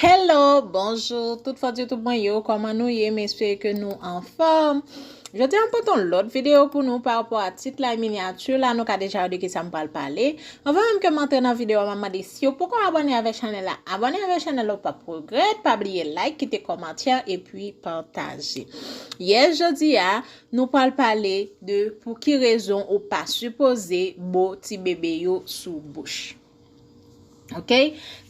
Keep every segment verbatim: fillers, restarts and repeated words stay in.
Hello, bonjou, tout fans YouTube mwen yo, kòman nou ye? M espere ke nou anfòm. Jodi a, m pote yon lòt videyo pou nou pa rapò a tit la e minyati la. Nou ka deja wè de kisa m pral pale. Anvan menm ke m antre nan videyo a, m ap mande si w poko abòne avèk chanèl la, abòne avèk chanèl la, w p ap regrèt. Pa bliye like, kite kòmantè epi pataje. Yè, jodi a, nou pral pale de pou ki rezon ou pa sipoze bo ti bebe yo sou bouch. Ok?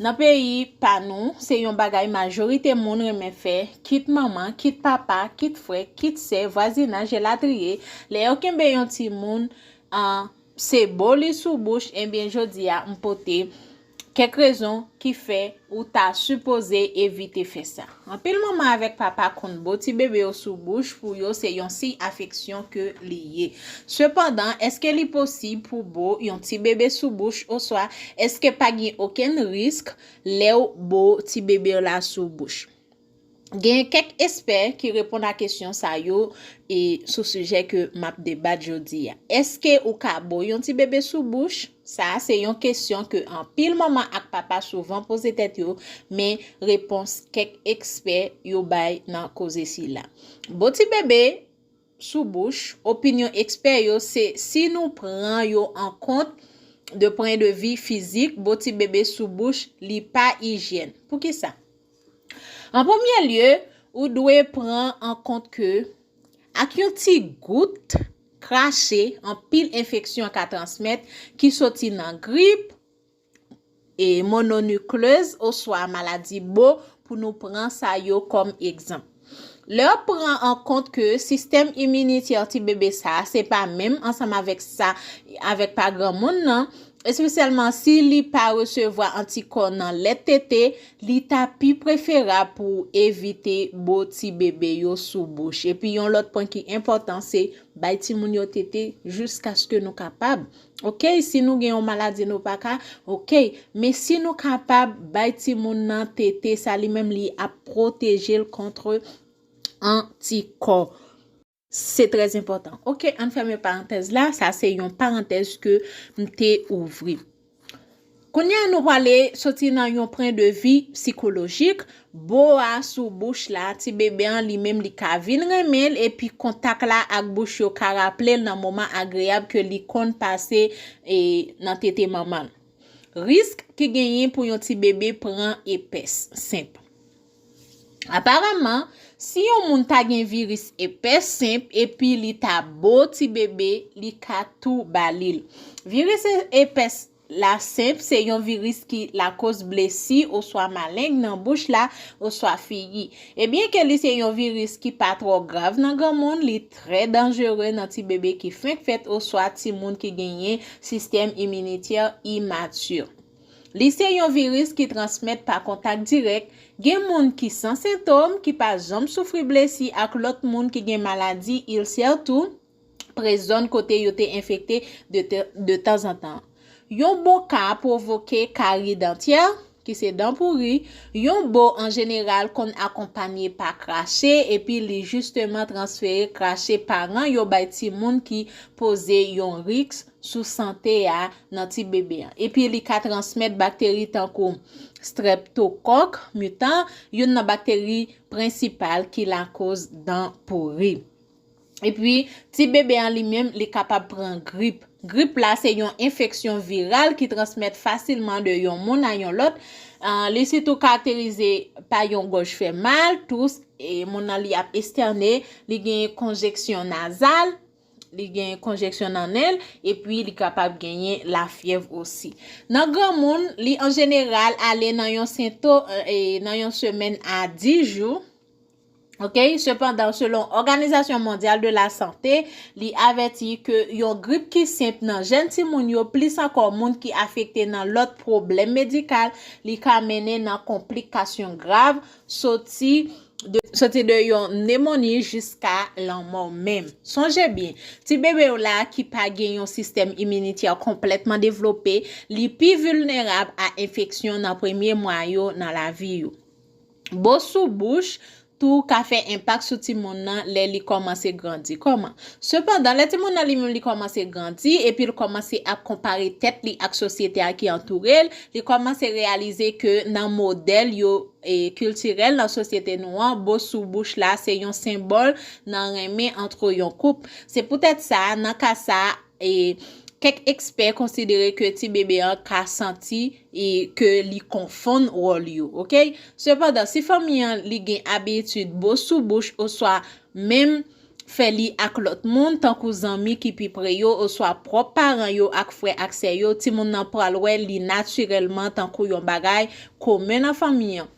Nan peyi pa nou, se yon bagay majorite moun renmen fè, kit manman, kit papa, kit frè, kit sè, vwazinaj, elatriye. Lè yo kenbe yon timoun, an, se bo li sou bouch, ebyen, jodi a, m pote kèk rezon ki fè ou ta sipoze evite fè sa. Anpil manman avèk papa konn bo ti bebe yo sou bouch, pou yo se yon siy afeksyon ke li ye. Sepandan, èske li posib pou bo yon ti bebe sou bouch, oswa èske pa gen okenn risk lè w bo ti bebe w la sou bouch? Gen kèk espè ki reponn a kesyon sa yo e sou sijè ke m ap debat jodi a. Èske ou ka bo yon ti bebe sou bouch? Sa a se yon kesyon ke anpil manman ak papa souvan poze tèt yo, men repons kèk ekspè yo bay nan koze sila. Bo ti bebe sou bouch, opinyon ekspè yo se si nou pran yo an kont de pwen de vi fizik, bo ti bebe sou bouch, li pa ijyèn. Poukisa? An premye lye, ou dwe pran an kont ke ak yon ti gout krache, anpil enfeksyon ka transmèt ki soti nan grip, e mononiklez oswa maladi bo, pou nou pran sa yo kòm egzanp. Lè w pran an kont ke sistèm iminitè ti bebe sa a se pa menm ansanm avèk sa, avèk pa granmoun nan, espesyalman si li pa resevwa antikò nan lèt tete, li ta pi preferab pou w evite bo ti bebe yo sou bouch. Epi yon lòt pwen ki enpòtan se bay timoun yo tete jiskaske nou kapab. Ok, si nou gen yon maladi nou pa ka, ok, men si nou kapab bay timoun nan tete, sa li menm li ap pwoteje l kont antikò. Se trè enpòtan. Ok, ann fèmen parantèz la, sa se yon parantèz ke m te ouvri. Kounye a nou prale soti nan yon pwen de vi sikolojik, bo a sou bouch la, ti bebe an li menm li ka vin renmen l, epi kontak la ak bouch yo ka raple l nan moman agreyab ke li konn pase e, nan tete manman l. Risk ki genyen pou yon ti bebe pran epès senp. Aparamman, si yon moun ta gen viris epès senp epi li ta bo ti bebe, li ka tou ba li l. Viris e- epès la senp se yon viris ki lakoz blesi oswa maleng nan bouch la oswa figi. E byenke li se yon viris ki pa twò grav nan granmoun, li trè danjere nan ti bebe ki fenk fèt oswa timoun ki genyen sistèm iminitè imati. Li se yon viris ki transmèt pa kontak dirèk. Gen moun ki san sentòm, ki pa janm soufri blesi ak lòt moun ki gen maladi ilsè tou, pre zòn kote yo te enfekte de, te- de tanzantan. Yon bo ka pwovoke kari dantyè, ki se dan pouri, yon bo an jeneral konn akonpanye pa krache, epi li jisteman transfere krache paran yo bay timoun ki poze yon risk sou sante a nan ti bebe an. Epi li ka transmèt bakteri tankou streptokòk mitan, youn nan bakteri prensipal ki lakoz dan pouri. Epi, ti bebe an li menm, li kapab pran grip. Grip la se yon enfeksyon viral ki transmèt fasilman de yon moun a yon lòt. Ah, li sitou karakterize pa yon gòj fè mal, tous, e moun nan li ap estène, li gen konjeksyon nazal, li gen konjeksyon nan nen l, epi li kapab genyen lafyèv osi. Nan granmoun, li an jeneral ale nan yon sento, e, nan yon semèn a dis jou. Ok, sepandan, selon Òganizasyon Mondyal de la Sante, li avèti ke yon grip ki senp nan jèn timoun yo, plis ankò moun ki afekte nan lòt pwoblèm medikal, li ka mennen nan konplikasyon grav, soti de, soti de yon nemoni jiska lanmò menm. Sonje byen, ti bebe w la ki pa gen yon sistèm iminitè konplètman devlope, li pi vilnerab a enfeksyon nan premye mwa yo nan lavi yo. Bo sou bouch, tou ka fè enpak sou timoun nan lè li kòmanse grandi. Kòman? Sepandan, lè timoun nan li menm li kòmanse grandi, epi l kòmanse ap konpare tèt li ak sosyete a ki antoure l, li kòmanse reyalize ke nan modèl yo e kiltirèl nan sosyete nou an, bo sou bouch la se yon senbòl nan renmen antre yon koup. Se poutèt sa, nan ka sa, e kèk ekspè konsidere ke ti bebe an ka santi e ke li konfonn wòl yo, oke? Sepandan, si fanmi an li gen abitid bo sou bouch oswa menm fè li ak lòt moun, tankou zanmi ki pi pre yo oswa pwòp paran yo ak frè ak sè yo, timoun nan pral wè li natirèlman tankou yon bagay komen nan fanmi an.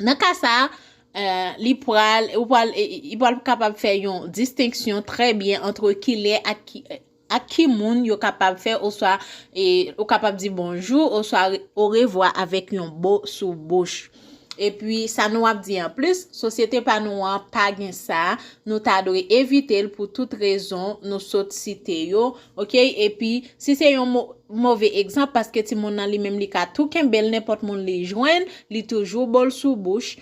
Nan ka sa a, eh, li pral, ou pral, eh, li pral kapab fè yon distenksyon trè byen antre kilè ak ki, ak ki moun yo kapab fè, oswa, eh, ou kapab di bonjou, oswa orevwa avèk yon bo sou bouch. Epi, sa nou ap di anplis, sosyete pa nou an pa gen sa, nou ta dwe evite l pou tout rezon nou sot site yo, oke? Epi, si se yon mo-, move egzanp, paske timoun nan li menm li ka tou kenbe l, nenpòt moun li jwenn, li toujou bo l sou bouch.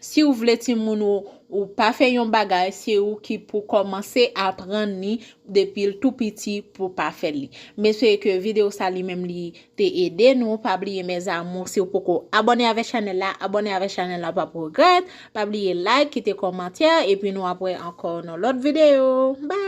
Si w vle timoun ou, ou pa fè yon bagay, se ou ki pou kòmanse aprann li depi l tou piti pou pa fè li. M espere ke videyo sa li menm li te ede nou. Pa bliye, mes amours, si w poko abòne avèk chanèl la, abòne avèk chanèl la, w p ap regrèt. Pa bliye like, kite kòmantè, epi nou ap wè ankò nan lòt videyo. Bye!